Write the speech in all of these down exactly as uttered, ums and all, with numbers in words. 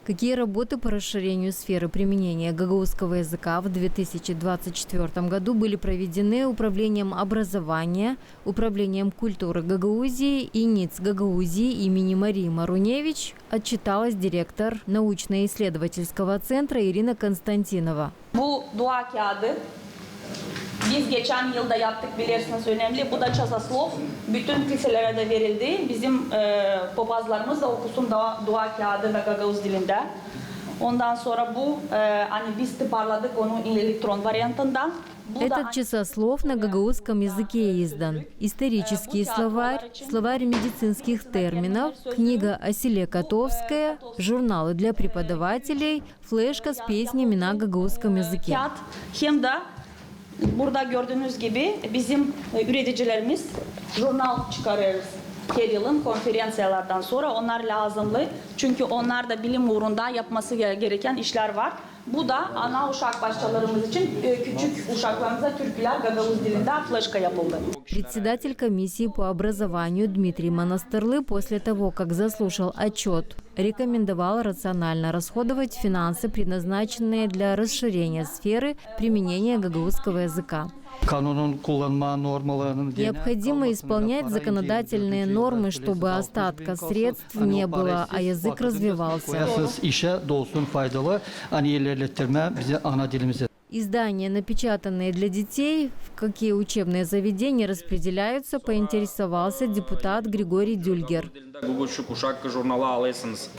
Какие работы по расширению сферы применения гагаузского языка в две тысячи двадцать четвёртом году были проведены Управлением образования, Управлением культуры Гагаузии и НИЦ Гагаузии имени Марии Маруневич, отчиталась директор научно-исследовательского центра Ирина Константинова. Bu dua kağıdı biz geçän yıl da yaptık, bilirsiniz, önemli. Bu da çasoslov bütün kilselere de verildi. Bizim, e, popazlarımız da okusun da dua kağıdı da gagauz dilindä. Ondan sora bu, e, ani biz tıparladık onu elektron variantında. Этот часослов на гагаузском языке издан. Исторический словарь, словарь медицинских терминов, книга о селе Котовское, журналы для преподавателей, флешка с песнями на гагаузском языке. Kağıt hem dä burada gördüünüz gibi bizim, e, üreticilerimiz jurnal çıkarêrız her yılın konferenţiyalardan sora. Onnar lääzımlı, çünkü onnar da bilim uurunda yapması ge-, gerekän işlär var. Bu da ana uşak başçalarımız için, e, küçük uşaklarımıza türkülär gagauz dilindä fleşka yapıldı. Председатель комиссии по образованию Дмитрий Монастырлы после того, как заслушал отчёт, рекомендовал рационально расходовать финансы, предназначенные для расширения сферы применения гагаузского языка. Kanunun kullanma normalarının genel kalmasını yapmadan önce ilk önce öğrencilerin bildiği bir konu kalsın. Необходимо исполнять законодательные нормы, чтобы остатка средств не было, а язык развивался. Koyasız işe dolsun faydalı, ani ilerlettirmä bizi ana dilimizi. Издания, напечатанные для детей, в какие учебные заведения распределяются, поинтересовался депутат Григорий Дюльгер. Guguşuk uşak jurnalı alêrsınız.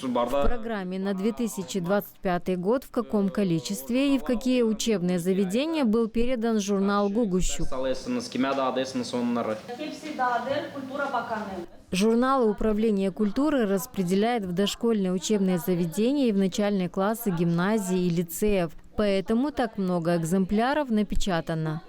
В программе на две тысячи двадцать пятый год в каком количестве и в какие учебные заведения был передан журнал «Гугущук»? Alêrsınız, kimä daadırsınız onnarı? Hepsi daadır Kultura Bakanlığı. Журналы Управление культуры распределяет в дошкольные учебные заведения и в начальные классы гимназий и лицеев. Поэтому так много экземпляров напечатано.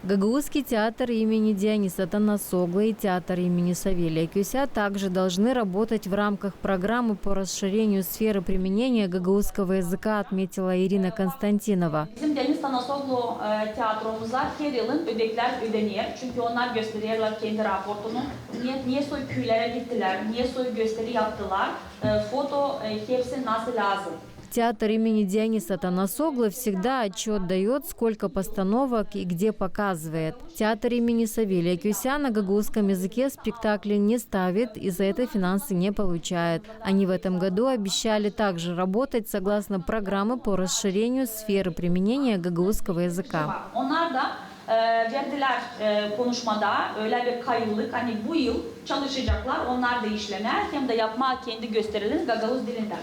Гагаузский театр имени Диониса Танасоглу и театр имени Савелия Кёся также должны работать в рамках программы по расширению сферы применения гагаузского языка, отметила Ирина Константинова. Bizim Dionis Tanasoglu, e, teatromuza her yılın ödeklär ödener, çünkü onnar göstererlär kendi raportunu, ne, ne soy küülerä gittilär, ne soy gösteri yaptılar, e, foto, e, hepsi nasıl lääzım. Театр имени Диониса Танасоглу всегда отчёт даёт, сколько постановок и где показывает. Театр имени Савелия Кёся на гагаузском языке спектакли не ставит и за это финансы не получает. Они в этом году обещали также работать согласно программы по расширению сферы применения гагаузского языка. Onnar da, e, verdilär, e, konuşmada ölä bir kayıllılık, ani bu yıl çalışacaklar, onnar da işlemää hem dä yapmaa kendi gösterilerini gagauz dilindä.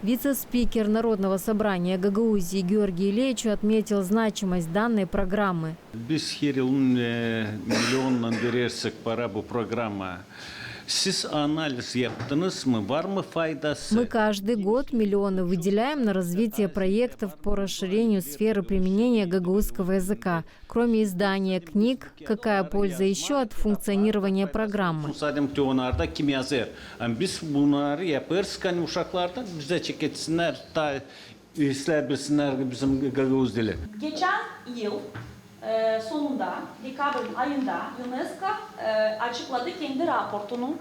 Вице-спикер Народного собрания Гагаузии Георгий Леич отметил значимость данной программы. Biz her yıl, e, milyonnan verersek para bu programaya. Siz analiz yaptınız mı? Var mı faydası? Мы каждый год миллионы выделяем на развитие проектов по расширению сферы применения гагаузского языка. Кроме издания книг, какая польза ещё от функционирования программы? Sadem te onnarda kim yazêr. Ani biz bunnarı yapêrız, ani uşaklar da bizä çekilsinnär, taa islää bilsinnär bizim gagauz dili. Geçän yıl, e, sonunda, dekabrın ayında UNESCO, e, açıkladı kendi raportunu.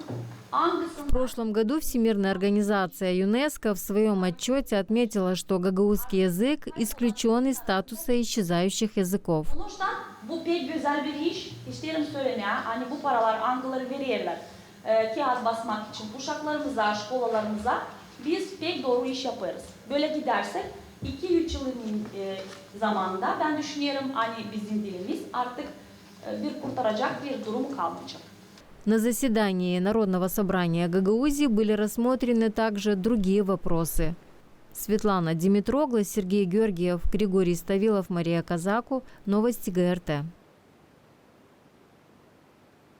В прошлом году Всемирная организация ЮНЕСКО в своём отчёте отметила, что гагаузский язык исключён из статуса исчезающих языков. Sonuçta bu pek gözäl bir iş. İsteerim sölemää, ani bu paralar, angıları vererlär, e, kiyat basmak için uşaklarımıza, şkolalarımıza, biz pek dooru iş yapêrız. Bölä gidersek, iki-üç yılın, e, zamanında, bän düşünerim, ani bizim dilimiz artık, e, bir kurtaracak bir durumu kalmayacak. На заседании Народного собрания Гагаузии были рассмотрены также другие вопросы. Светлана Димитрогла, Сергей Георгиев, Григорий Ставилов, Мария Казаку. Новости ГРТ.